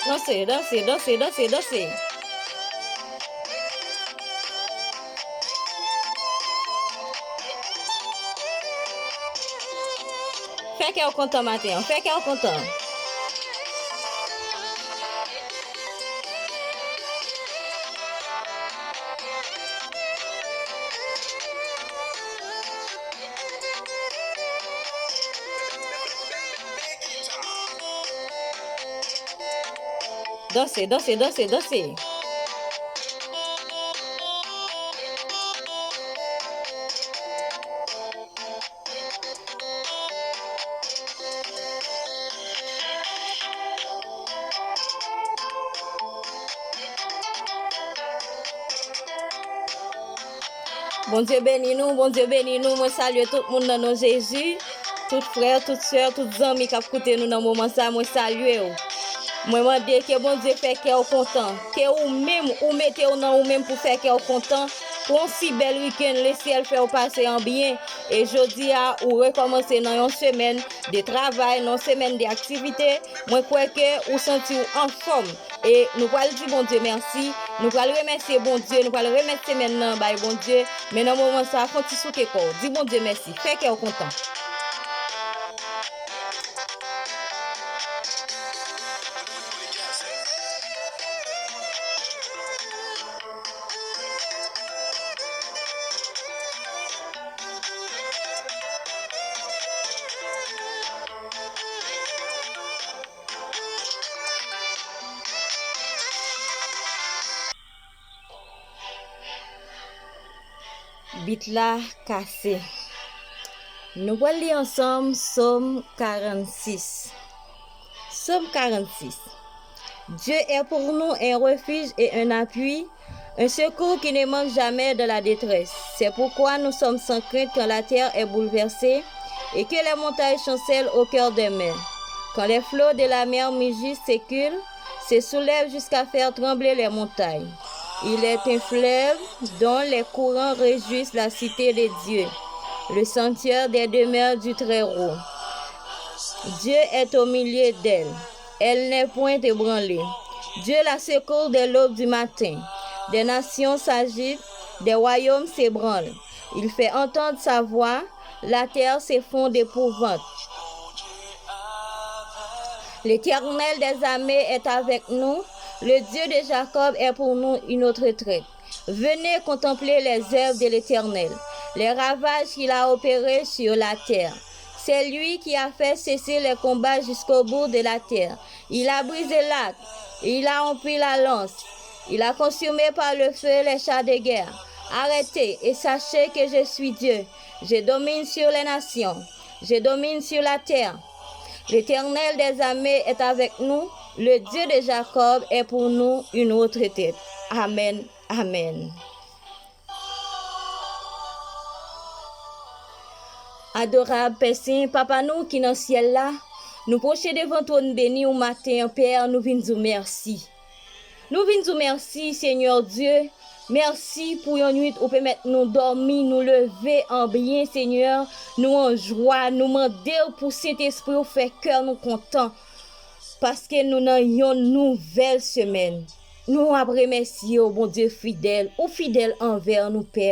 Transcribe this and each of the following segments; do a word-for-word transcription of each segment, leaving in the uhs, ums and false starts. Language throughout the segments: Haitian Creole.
Danse, danse, danse, danse, danse. Fè kè w kontan maten an, fè kè w kontan. Danse, danse, danse, danse. Bondye beni nou, Bondye beni nou. Mwen salye tout moun nan non Jezi. Tout frè, tout sè, tout zanmi k ap koute nou nan moman sa, mwen salye w. Mwen mande ke Bondye fè kè w kontan, ke ou menm, ou mete w nan ou menm pou fè kè w kontan, pou yon si bèl wikenn, lesyèl fè w pase an byen, e jodi a, ou rekòmanse nan yon semèn de travay, nan yon semèn de aktivite. Mwen kwè ke ou santi w anfòm. E nou pral di Bondye mèsi, nou pral remèsye Bondye, nou pral remèt semèn nan bay Bondye. Men nan moman sa, fè yon ti souke kò w, di Bondye mèsi, fè kè w kontan. Bit la kase. Nou pral li ansanm Sòm karannsis. Sòm karannsis. Dieu est pour nous un refuge et un appui, un secours qui ne manque jamais dans la détresse. C'est pourquoi nous sommes sans crainte quand la terre est bouleversée et que les montagnes chancellent au cœur des mers. Quand les flots de la mer mugissent, s'éculent, se soulèvent jusqu'à faire trembler les montagnes. Il est un fleuve dont les courants réjouissent la cité de Dieu, le sanctuaire des demeures du Très-Haut. Dieu est au milieu d'elle. Elle n'est point ébranlée. Dieu la secourt dès l'aube du matin. Des nations s'agitent, des royaumes s'ébranlent. Il fait entendre sa voix, la terre s'effondre d'épouvante. L'Éternel des armées est avec nous, le Dieu de Jacob est pour nous une autre retraite. Venez contempler les œuvres de l'Éternel, les ravages qu'il a opérés sur la terre. C'est lui qui a fait cesser les combats jusqu'au bout de la terre. Il a brisé l'arc, il a rompu la lance, il a consumé par le feu les chars de guerre. Arrêtez et sachez que je suis Dieu. Je domine sur les nations, je domine sur la terre. L'Éternel des armées est avec nous, le Dieu de Jacob est pour nous une retraite. Amen, amen. Adorab Pè Sen, Papa nou ki nan syèl la, nou pwoche devan twòn beni w maten an, Pè, nou vin di w mèsi. Nou vin di w mèsi, Senyè Dye. Mèsi pou yon nwit ou pèmèt nou dòmi, nou leve an byen, Senyè. Nou an jwa, nou mande w pou Sentespri w fè kè nou kontan, paske nou nan yon nouvèl semèn. Nou ap remèsye w, Bondye fidèl. Ou fidèl anvè nou, Pè.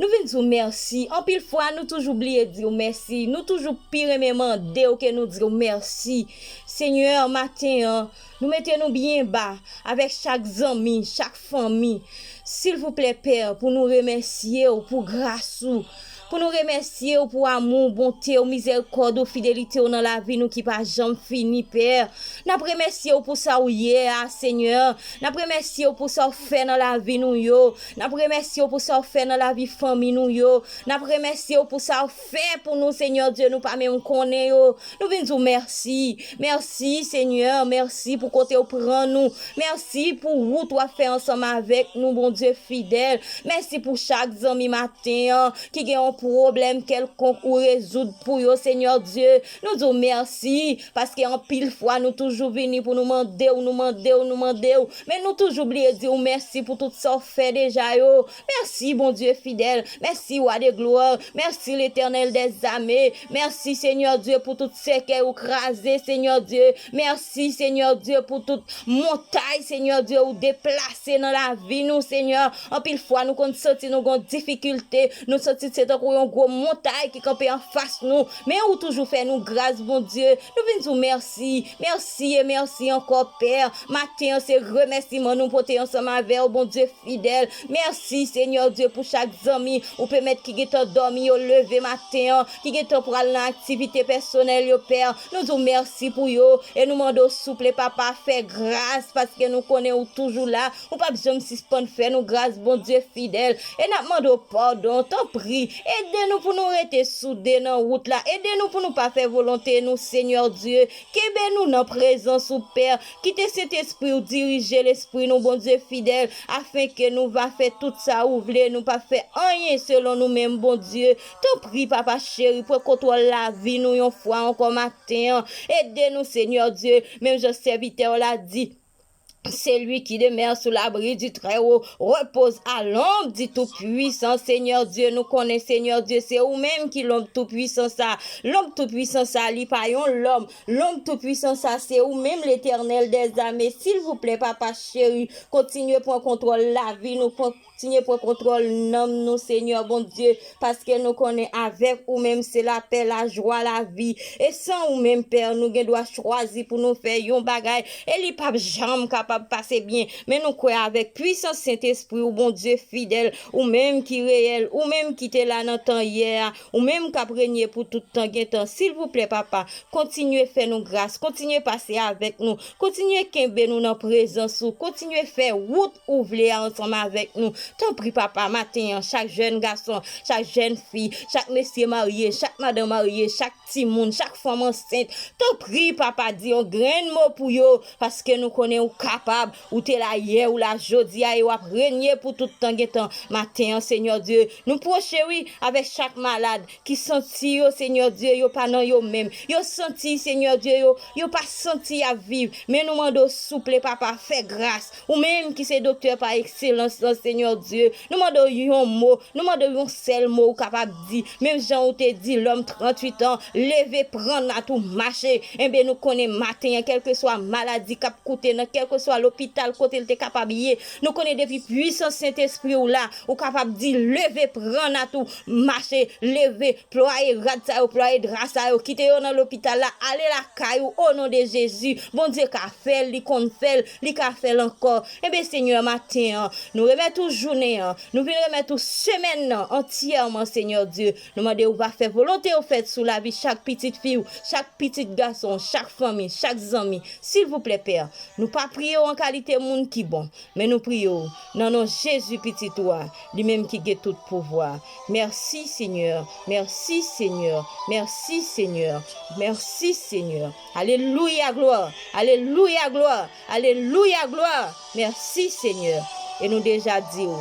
Nou vin di w mèsi. Anpil fwa, nou toujou bliye di w mèsi. Nou toujou pi renmen mande w ke nou di w mèsi. Senyè, maten an, nou mete nou byen ba avèk chak zanmi, chak fanmi. Silvouplè, Pè, pou nou remèsye w pou gras ou, pou nou remèsye w pou amou w, bonte w, mizèrikòd ou, fidelite w nan lavi nou ki pa janm fini, Pè. N ap remèsye w pou sa w ye a, Senyè. N ap remèsye w pou sa w fè nan lavi nou yo. N ap remèsye w pou sa w fè nan lavi fanmi nou yo. N ap remèsye w pou sa w fè pou nou, Senyè Dye, nou pa menm konnen yo. Nou vin di w mèsi. Mèsi, Senyè. Mèsi pou kote w pran nou. Mèsi pou wout w ap fè ansanm avèk nou, Bondye fidèl. Mèsi pou chak zanmi maten an ki gen yon pwoblèm kèlkonk ou rezoud pou yo, Senyè Dye. Nou di w mèsi, paske anpil fwa nou toujou vini pou nou mande w, nou mande w, nou mande w, men nou toujou bliye di w mèsi pou tout sa w fè deja yo. Mèsi, Bondye fidèl. Mèsi, Wa de glwa. Mèsi, Letènèl dèzame. Mèsi, Senyè Dye, pou tout sèkèy ou kraze, Senyè Dye. Mèsi, Senyè Dye, pou tout montay, Senyè Dye, ou deplase nan lavi nou, Senyè. Anpil fwa, nou konn santi nou gon difikilte. Nou santi se tankou yon gwo montay ki kanpe anfas nou. Men ou toujou fè nou gras, Bondye. Nou vin di w mèsi. Mèsi e mèsi ankò, Pè. Maten an, se remèsiman nou pote ansanm avè w, Bondye fidèl. Mèsi, Senyè Dye, pou chak zanmi ou pèmèt ki gentan dòmi yo leve maten an, ki gentan pral nan aktivite pèsonèl yo, Pè. Nou di w mèsi pou yo e nou mande w, souple, Papa, fè gras, paske nou konnen ou toujou la. Ou p ap janm sispann fè nou gras, Bondye fidèl. E n ap mande w padon, tanpri, ede nou pou nou rete soude nan wout la. Ede nou pou nou pa fè volonte nou, Senyè Dye. Kenbe nou nan prezans ou, Pè. Kite Sentespri w dirije lespri nou, Bondye fidèl, afenke nou va fè tout sa ou vle, nou p ap fè anyen selon nou menm, Bondye. Tanpri, Papa cheri, pran kontwòl lavi nou yon fwa ankò maten an. Ede nou, Senyè Dye, menm jan sèvitè w la di, Celui qui demeure sous l'abri du Très-Haut repose à l'ombre du Tout-Puissant. Senyè Dye, nou konnen, Senyè Dye, se ou menm ki lonb Toupwisan sa. Lonb Toupwisan sa, li pa yon lòm. Lonb Toupwisan sa, se ou menm, Letènèl dèzame. Silvouplè, Papa cheri, kontinye pran kontwòl lavi nou, kontinye pran kontwòl nanm nou, Senyè Bondye, paske nou konnen avèk ou menm se lapè, lajwa, lavi. E san ou menm, Pè, nou gen dwa chwazi pou nou fè yon bagay, e li p ap janm kapab pase byen. Men nou kwè avèk pwisans Sentespri ou, Bondye fidèl, ou menm ki reyèl, ou menm ki te la nan tan yè a, ou menm k ap renye pou tout tan gen tan. Silvouplè, Papa, kontinye fè nou gras, kontinye pase avèk nou, kontinye kenbe nou nan prezans ou, kontinye fè wout ou vle a ansanm avèk nou. Tanpri, Papa, maten an, chak jèn gason, chak jèn fi, chak mesye marye, chak madanm marye, chak timoun, chak fanm ansent, tanpri, Papa, di yon grenn mo pou yo, paske nou konnen ou kapab, ou te la yè, ou la jodi a, e w ap renye pou tout tan gen tan. Maten an, Senyè Dye, nou pwoche, wi, avèk chak malad, ki santi yo, Senyè Dye, yo pa nan yo menm. Yo santi, Senyè Dye, yo, yo pa santi y ap viv. Men nou mande w, souple, Papa, fè gras. Ou menm ki se doktè pa ekselans lan, Senyè Dye, nou mande w yon mo, nou mande w yon sèl mo ou kapab di. Menm jan ou te di lòm tranntuit an, leve, pran nat ou, mache. Enben, nou konnen maten an, kèlkeswa maladi k ap koute nan kèlkeswa lopital kote l te kapab ye, nou konnen depi pwisans Sentespri w la, ou kapab di, leve, pran nat ou, mache, leve, plwaye rad sa yo, plwaye dra sa yo, kite yo nan lopital la, ale lakay ou, o non de Jezi. Bondye ka fè l, li konn fè l, li ka fè l ankò. Enben, Senyè, maten an, nou remèt ou jounen an, nou vin remèt ou semèn nan antyèman, Senyè Dye. Nou mande ou va fè volonte w fèt sou lavi chak pitit fi w, chak pitit gason w, chak fanmi, chak zanmi. Silvouplè, Pè, nou pa priye w an kalite moun ki bon, men nou priye w nan non Jezi, Pitit ou a, li menm ki gen tout pouvwa. Mèsi, Senyè. Mèsi, Senyè. Mèsi, Senyè. Mèsi, Senyè. Alelouya, glwa. Alelouya, glwa. Alelouya, glwa. Mèsi, Senyè. E nou deja di w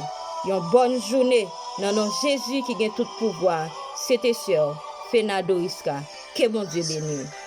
yon bòn jounen nan non Jezi ki gen tout pouvwa. Se te sè w, Fena Doriska. Ke Bondye beni w.